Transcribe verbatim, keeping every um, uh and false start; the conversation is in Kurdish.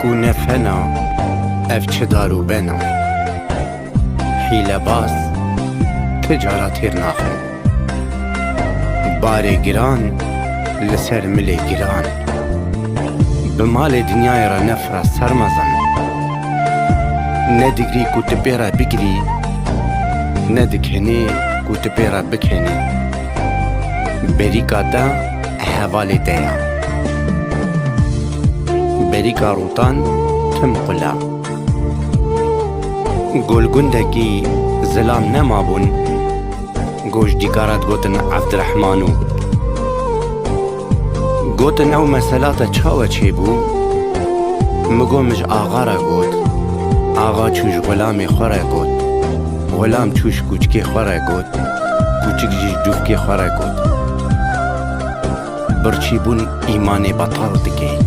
Û ne fena, ev çi dar û bena. Hîlebaz ti cara têr naxin. Barê giran li ser milê giran. Bi malê dinyayê re nefra sermezin. Ne digrî ku tu pê re bigirî, ne dikenê ku tu pê re bikenî. Berîka te hevalê te ya. Berîka rûtan tim qula. Gol gundekî zilam nemabûn, goş dîkara digotin Evdirehmanû. Gotin ew mesela te çawa çêbû? Min got min ji axa re got. Axa çû ji xulamê xwe re got. Xulam çû ji kûçikê xwe re got. Kûçik jî ji dûvkê xwe re got. Birçîbûn îmanê betal dike.